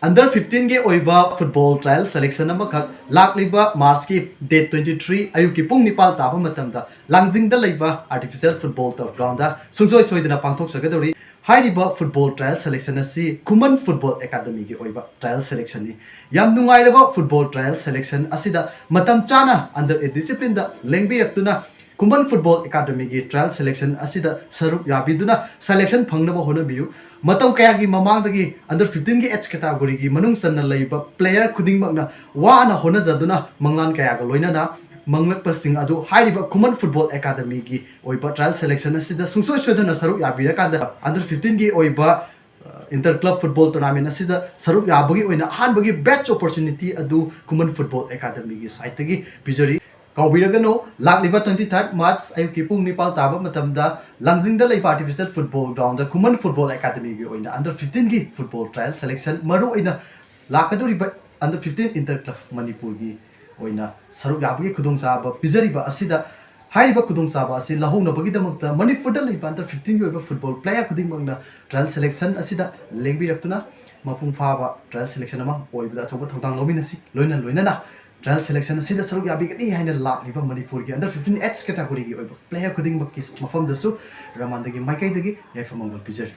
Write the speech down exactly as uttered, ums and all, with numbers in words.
Under fifteen ꯒꯤ ꯑꯣꯏꯕ football trial selection ꯑꯃꯈꯛ ꯂꯥꯛꯂꯤꯕ March ꯀꯤ date twenty three ꯑꯌꯨꯛꯀꯤ ꯄꯨꯡ ꯅꯤꯄꯥꯜ ꯇꯥꯕ ꯃꯇꯝꯗ ꯂꯥꯡꯖꯤꯡꯗ ꯂꯩꯕ Artificial Football Turf Ground ꯗ ꯁꯨꯡꯁꯣꯏ ꯁꯣꯏꯗꯅ ꯄꯥꯡꯊꯣꯛꯆꯒꯗꯧꯔꯤ꯫ ꯍꯥꯏꯔꯤꯕ football trial selection ꯑꯁꯤ ꯈꯨꯃꯟ Football Academy ꯒꯤ ꯑꯣꯏꯕ trial selection ꯅꯤ꯫ ꯌꯥꯝ ꯅꯨꯡꯉꯥꯏꯔꯕ football trial selection ꯑꯁꯤꯗ ꯃꯇꯝ ꯆꯥꯅ under eight discipline ꯗ ꯂꯦꯡꯕꯤꯔꯛꯇꯨꯅ ꯈꯨꯃꯟ Football Academy ꯒꯤ trial selection ꯑꯁꯤꯗ ꯁꯔꯨꯛ ꯌꯥꯕꯤꯗꯨꯅ selection ꯐꯪꯅꯕ ꯍꯣꯠꯅꯕꯤꯌꯨ꯫ ꯃꯇꯝ ꯀꯌꯥꯒꯤ ꯃꯃꯥꯡꯗꯒꯤ under fifteen ꯒꯤ age category ꯒꯤ ꯃꯅꯨꯡ ꯆꯟꯅ ꯂꯩꯕ player ꯈꯨꯗꯤꯡꯃꯛꯅ ꯋꯥꯅ ꯍꯣꯠꯅꯖꯗꯨꯅ ꯃꯪꯂꯥꯟ ꯀꯌꯥꯒ ꯂꯣꯏꯅꯅ ꯃꯪꯂꯛꯄꯁꯤꯡ ꯑꯗꯨ ꯍꯥꯏꯔꯤꯕ ꯈꯨꯃꯟ Football Academy ꯒꯤ ꯑꯣꯏꯕ trial selection ꯑꯁꯤꯗ ꯁꯨꯡꯁꯣꯏ ꯁꯣꯏꯗꯅ ꯁꯔꯨꯛ ꯌꯥꯕꯤꯔꯀꯥꯟꯗ under fifteen ꯒꯤ ꯑꯣꯏꯕ inter club football tournament ꯑꯁꯤꯗ ꯁꯔꯨꯛ ꯌꯥꯕꯒꯤ ꯑꯣꯏꯅ ꯑꯍꯥꯟꯕꯒꯤ best opportunity ꯑꯗꯨ ꯈꯨꯃꯟ Football Academy ꯒꯤ side ꯇꯒꯤ ꯄꯤꯖꯔꯤ꯫ ꯀꯥꯎꯕꯤꯔꯒꯅꯨ, ꯂꯥꯛꯂꯤꯕ twenty third March ꯑꯌꯨꯛꯀꯤ ꯄꯨꯡ ꯅꯤꯄꯥꯜ ꯇꯥꯕ ꯃꯇꯝꯗ ꯂꯥꯡꯖꯤꯡꯗ ꯂꯩꯕ Artificial Football Ground ꯗ ꯈꯨꯃꯟ Football Academy ꯒꯤ ꯑꯣꯏꯅ under fifteen ꯒꯤ football trial selection, ꯃꯔꯨ ꯑꯣꯏꯅ ꯂꯥꯛꯀꯗꯧꯔꯤꯕ under fifteen inter club ꯃꯅꯤꯄꯨꯔꯒꯤ ꯑꯣꯏꯅ ꯁꯔꯨꯛ ꯌꯥꯕꯒꯤ ꯈꯨꯗꯣꯡꯆꯥꯕ ꯄꯤꯖꯔꯤꯕ ꯑꯁꯤꯗ, ꯍꯥꯏꯔꯤꯕ ꯈꯨꯗꯣꯡꯆꯥꯕ ꯑꯁꯤ ꯂꯧꯍꯧꯅꯕꯒꯤꯗꯃꯛꯇ ꯃꯅꯤꯄꯨꯔꯗ ꯂꯩꯕ under fifteen ꯒꯤ ꯑꯣꯏꯕ football player ꯈꯨꯗꯤꯡꯃꯛꯅ trial selection ꯑꯁꯤꯗ ꯂꯦꯡꯕꯤꯔꯛꯇꯨꯅ ꯃꯄꯨꯡ ꯐꯥꯕ trial selection ꯑꯃ ꯑꯣꯏꯕꯗ ꯑꯆꯧꯕ ꯊꯧꯗꯥꯡ ꯂꯧꯃꯤꯟꯅꯁꯤ꯫ ꯂꯣꯏꯅ ꯂꯣꯏꯅꯅ trial selection ꯑꯁꯤꯗ ꯁꯔꯨꯛ ꯌꯥꯕꯤꯒꯅꯤ ꯍꯥꯏꯅ ꯂꯥꯛꯂꯤꯕ ꯃꯅꯤꯄꯨꯔꯒꯤ under fifteen age category ꯒꯤ ꯑꯣꯏꯕ player ꯈꯨꯗꯤꯡꯃꯛꯀꯤ ꯃꯐꯝꯗꯁꯨ ꯔꯃꯥꯟꯗꯒꯤ ꯃꯥꯏꯀꯩꯗꯒꯤ ꯌꯥꯏꯐ ꯃꯪꯒꯣꯜ ꯄꯤꯖꯔꯤ꯫